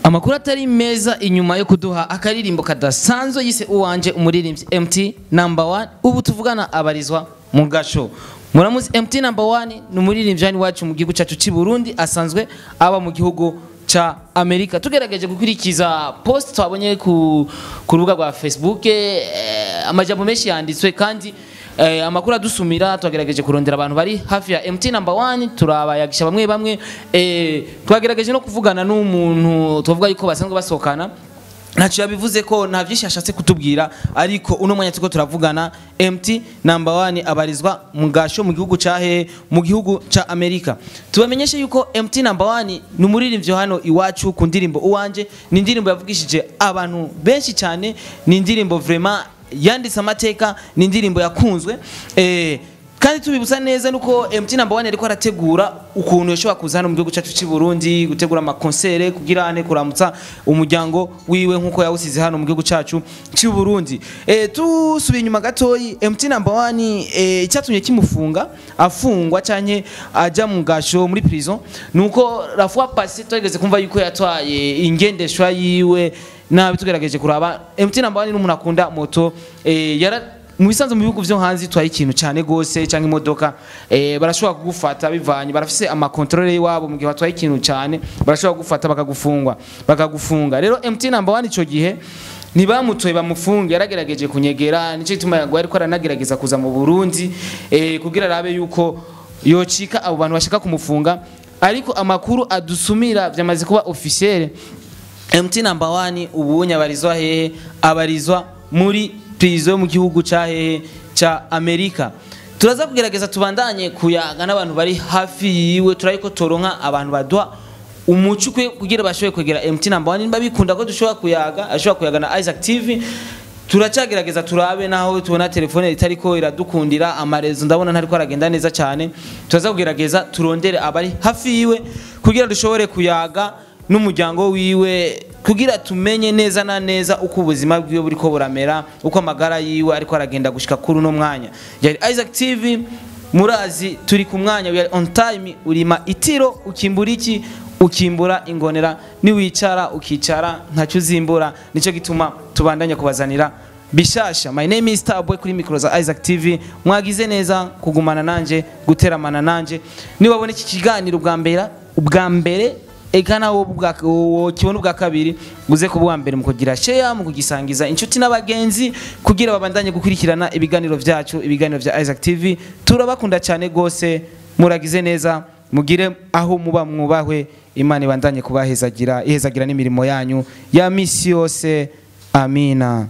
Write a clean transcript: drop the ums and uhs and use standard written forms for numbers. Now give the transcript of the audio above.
Amakuru atari meza inyuma yo kuduha akaririmbo kadasanzwe yise Uwanje. Umuririmbyi MT Number 1 ubu tuvugana abarizwa mu gasho. Muramuzi, MT Number 1 ni umuririmbyi hano iwacu mu gihugu cyacu cy'i Burundi, asanzwe aba mu gihugu ca Amerika. Tugerageje gukurikiza post twabonye ku rubuga rwa Facebook, amajambo menshi yanditswe kandi amakuru adusumira. Twagerageje kurondera abantu bari hafi ya MT Number 1, turabayagisha bamwe bamwe. Twagerageje no kuvugana n'umuntu tuvuga yuko basanzwe basohokana, ntacyo yabivuze ko nta byinshi yashatse kutubwira. Ariko uno mwanya turiko turavugana, MT Number 1 abarizwa mu gasho mu gihugu ca he? Mu gihugu ca Amerika. Tubamenyeshe yuko MT Number 1 ni umuririmbyi hano iwacu ku ndirimbo Uwanje. Ni indirimbo yavugishije abantu benshi cyane, ni indirimbo vraiment yanditse amateka, ni indirimbo yakunzwe. Kandi tubibutsa neza nuko MT Number 1 ariko arategura ukuntu yashobora kuza hano mu gihugu cyacu cy'i Burundi gutegura ama concert kugira ane kuramutsa umuryango wiwe nkuko yawusize hano mu gihugu cyacu cy'i Burundi. Tusubiye inyuma gatoyi, MT Number 1, icyatumye kimufunga, afungwa canke aja mu gasho, muri prison, nuko la fois passée twageze kumva yuko yatwaye ingendeshwa yiwe nabi. Tugerageje kuraba, MT Number 1 n'umuntu akunda moto. Yara mu bisanzwe mu bihugu vyo hanze itwaye ikintu cyane gose cyangwa imodoka, barashobora kugufata bivanye, barafise ama contrôle y'iwabo. Mu gihe watwaye ikintu cyane barashobora kugufata bakagufungwa, bakagufunga. Rero MT Number 1 ico gihe ntibamutoye bamufunge, yaragerageje kunyegera. Nico gituma yago ariko aranagerageza kuza mu Burundi kugira arabe yuko yocika abo bantu bashaka kumufunga. Ariko amakuru adusumira, vyamaze kuba officiel, MT Number 1 ubu abarizwa hehe? Abarizwa muri prison mu gihugu ca hehe? Ca Amerika. Turaza kugerageza tubandanye kuyaga n'abantu bari hafi yiwe, turariko toronka abantu baduha umuco ukwiye kugira bashobore kwegera MT Number 1 nimba bikunda ko dushobora kuyaga, ashobora kuyaga na Isaac TV. Turacyagerageza turabe, naho tubona telefone itariko iradukundira, ama réseau ndabona ntariko aragenda neza cyane. Turaza kugerageza turondere abari hafi yiwe kugira dushobore kuyaga n'umuryango wiwe, kugira tumenye neza na neza uko ubuzima bwiwe buriko buramera, uko amagara yiwe ariko aragenda gushika kuri uno mwanya. Yari Isaac TV, murazi turi ku mwanya, we are on time. Urima itiro ukimbura iki? Ukimbura ingonera. Niwicara ukicara ntacyo uzimbura. Nicyo gituma tubandanya kubazanira bishasha. My name is Starboy kuri micro za Isaac TV. Mwagize neza kugumana nanje, guteramana nanje. Niwabona iki kiganiro ubwa mbere, eka nawo kibona ubwa kabiri, uze kuba uwa mbere mu kugira share, mu kugisangiza inshuti n'abagenzi kugira babandanye gukurikirana ibiganiro vyacu, ibiganiro vya Isaac TV. Turabakunda cyane gose, muragize neza, mugire aho muba mwubahwe. Imana ibandanye kubahezagira, ihezagira n'imirimo yanyu ya misi yose. Amina.